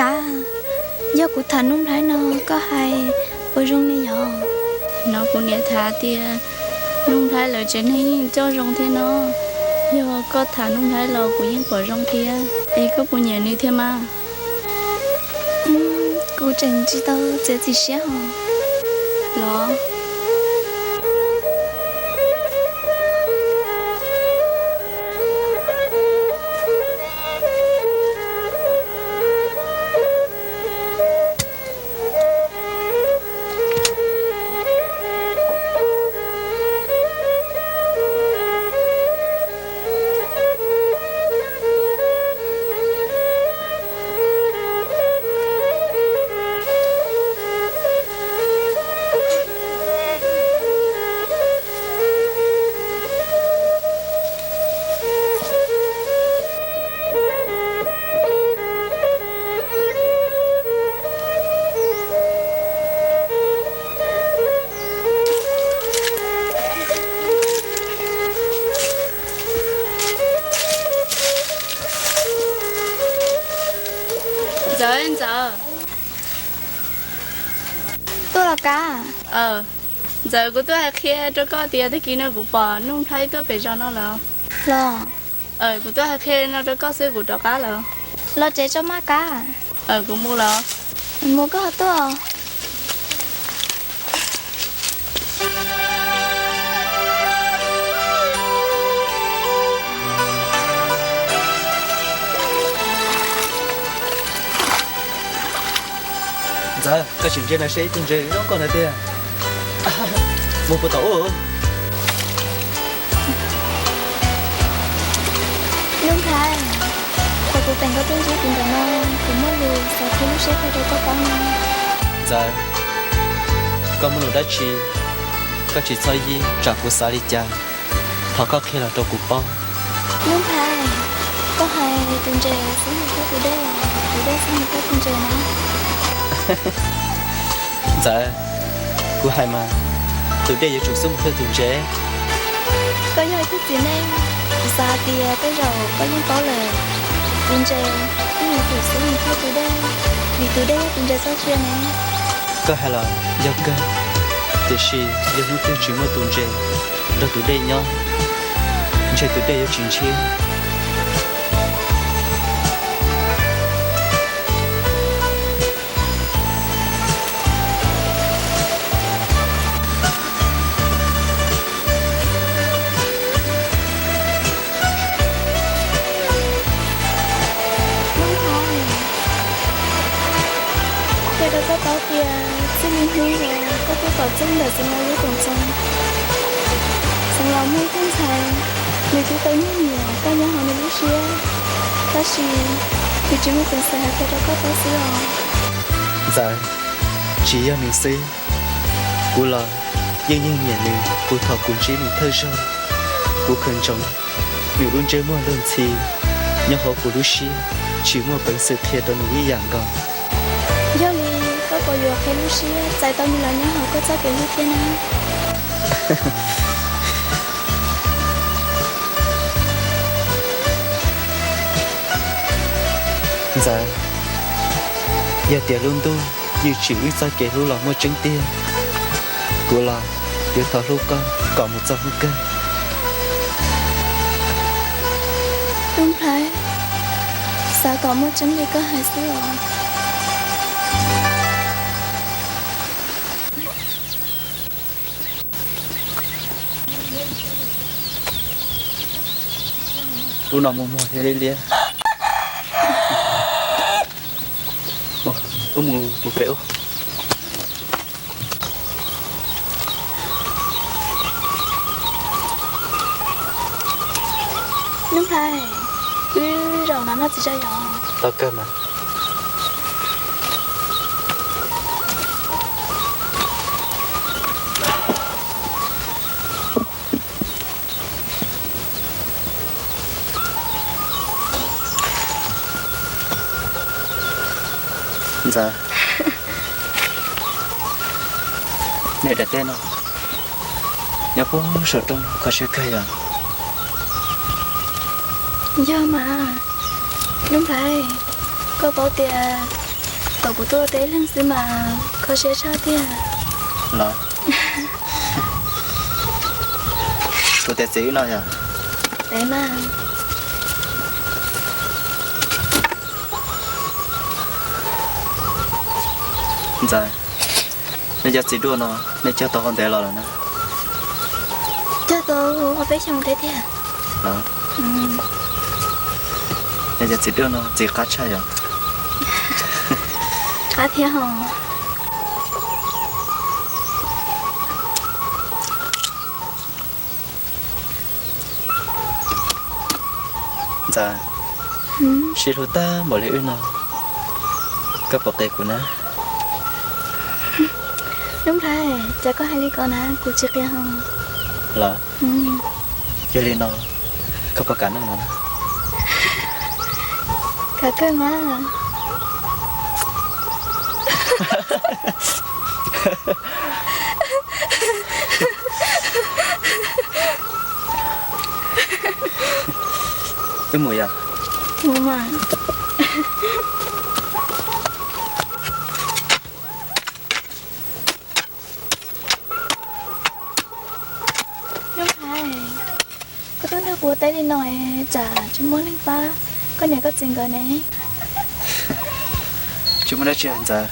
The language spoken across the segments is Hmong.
Kav, yog kuv tham Nuj Nplhaib no koj hais puas zoo li yog? Hnov kuv niam tham tias Nuj Nplhaib lawv tsev neeg yeej coj zoo thiab no. Yog koj tham Nuj Nplhaib los kuv yeej pom zoo thiab. Es koj puas nyiam nws thiab mas? Kuv tseem tsis tau txiav txim siab hos. Los. Ntxawm, Ntxawm. Tuaj los Kav? Ntxawm, kuv tuaj hais qhia rau koj tias tag kis no kuv pom Nuj Nplhaib tuaj pem zos no lawm. Los? Kuv tuaj hais qhia no rau koj xwb kuv rov qab lawm. Los tsev tso mas Kav. Kuv mus lawm. Mus koj ho tuaj. Ntxawm, koj sim ntsia na seb ib tug ntses zoo nkauj na tiag. Mus puas tau ua? Nuj Nplhaib, thaum kuv teem koj tuaj ntsib kuv ntawm no, kuv muaj lus xav qhia lub siab qhia rau koj paub no. Ntxawm, koj muaj lus dab tsi, koj tsis txhob yig, tsam kuv xav li cas, thov koj qhia los rau kuv paub. Nuj Nplhaib, koj hais tus ntses xub mus thawj tus dej, tus dej xub mus thawj tus ntses na. Ntxawm, kuv hais mas, tus dej yuav tsum xub mus thawj tus ntses. Koj yog ib tug txiv neej, kuv xav hais tias tej zaum koj yeej paub lawm, tus ntses yeej yuav tsum xub mus thawj tus dej, vim tus dej yog tus ntses txoj sia ne. Koj hais los yog kawg, tiam sis yog hnub twg tsis muaj tus ntses nrog tus dej nyob, ntshe tus dej yuav tsis ntshiab. Qhia rau koj paub tias txij li hnub uas koj tuaj tom txog ntawm Xeev Laus lub koom txoos, Xeev Laus muaj ib tug ntxhais, nws twb tau nyiag niam koj nyob hauv nws lub siab, tab sis nws tsis muaj peev xwm hais qhia rau koj paub xwb os. Ntxawm, tsis yog nws xwb, kuv los yeej yeej nyiam nws puag thaum kuv ntsib nws thawj zaug. Kuv khaws ntsoov nws lub ntsej muag luag ntxhi nyob hauv kuv lub siab, tsis muaj peev xwm qhia rau nws ib yam nkaus. Yog li koj puas yuav qhia lub siab txais tau nws los nyob hauv koj txoj kev hlub thiab na? Ntxawm, yog tias lub ntuj yeej tsim wb txoj kev hlub los muaj tseeb tiag, kuv los yuav thov hlub koj kom mus txog hnub kawg. Nuj Nplhaib, xav kom muaj tseeb li koj hais xwb os. Lub no muag muag thiab liab liab. Wb mus pem ub. Nuj Nplhaib, wb zaum no noj txiv tsa yom? Tau kawg mas. Ntxawm, niam daim teb no nyob puag saum roob no kho siab kawg yom? Yog mas, Nuj Nplhaib, koj paub tias Thaum kuv tuaj ua teb ib leeg xwb mas kho siab tshaj tiag. Los, kuv tes txiv wb no yog? Tes mas. Ntxawm, nej cov txiv duaj no nej cog tau hau ntev los lawm na? Cog tau ob peb xyoos thiab tiag. Nej cov txiv duaj no txiv qab tshaj yom? Qab thiab hos. Ntxawm, sib hlub tag npaum li wb no, koj puas qias kuv na? Lub nplhaib, cas koj hais li ko na, kuv tsis qias hos. Los, yog li no koj puas kam noj no na? Kam kawg mas. Wb mus yom? Mus mas. Nuj Nplhaib, koj tuaj nrog kuv ua teb li no es tsam tsis muaj leej pab koj niam koj txiv nkawd ne? Tsis muaj dab tsi hais Ntxawm,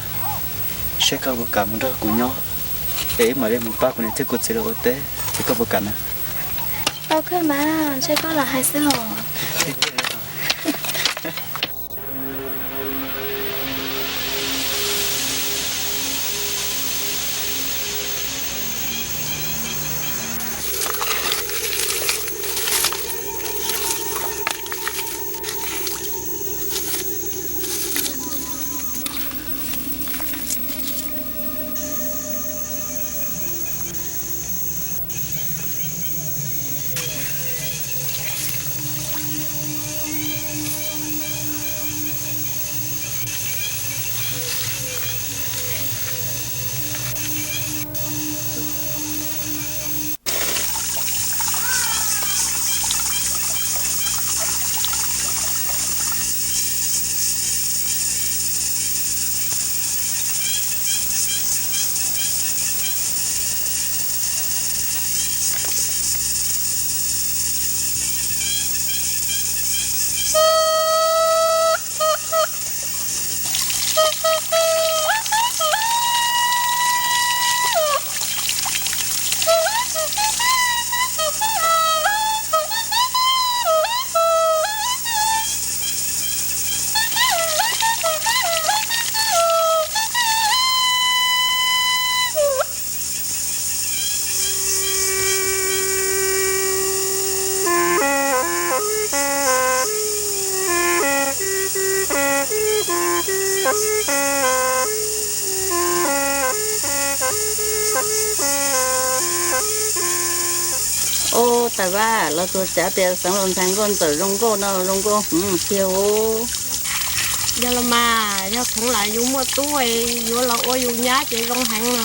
saib koj puas kam mus nrog kuv nyob, es wb mam li mus pab kuv niam thiab kuv txiv lawv ua teb, es koj puas kam na? Tau kawg mas, saib koj lam hais xwb los. Ub, Tais Vaj, lawv txawv txav tias xeev laus ntxhais nkauj Ntxawm zoo nkauj no zoo nkauj hwv tiag ub. Yog los mas, yog pheev lawv yus muaj tub, yuav los ua yus nyab ces zoo heev na.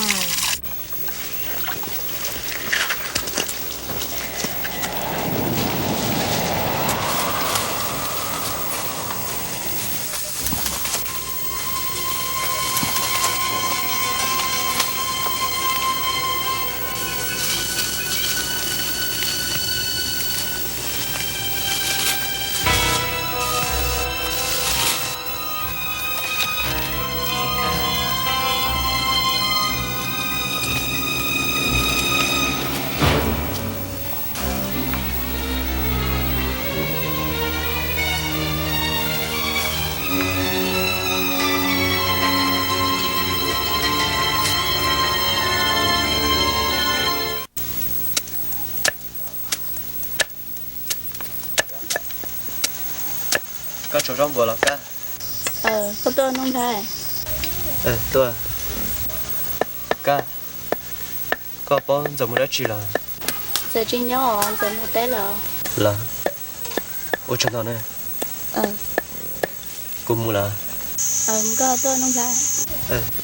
Koj tsaug zog npaum los Kab? Koj tuaj Nuj Nplhaib? Tuaj. Kab, koj paub Ntxawm mus dab tsi los? Ntxawm tsis nyob, Ntxawm mus teb lawm. Los, ua tsaug ntau na. Kuv mus lawm. Koj tuaj Nuj Nplhaib?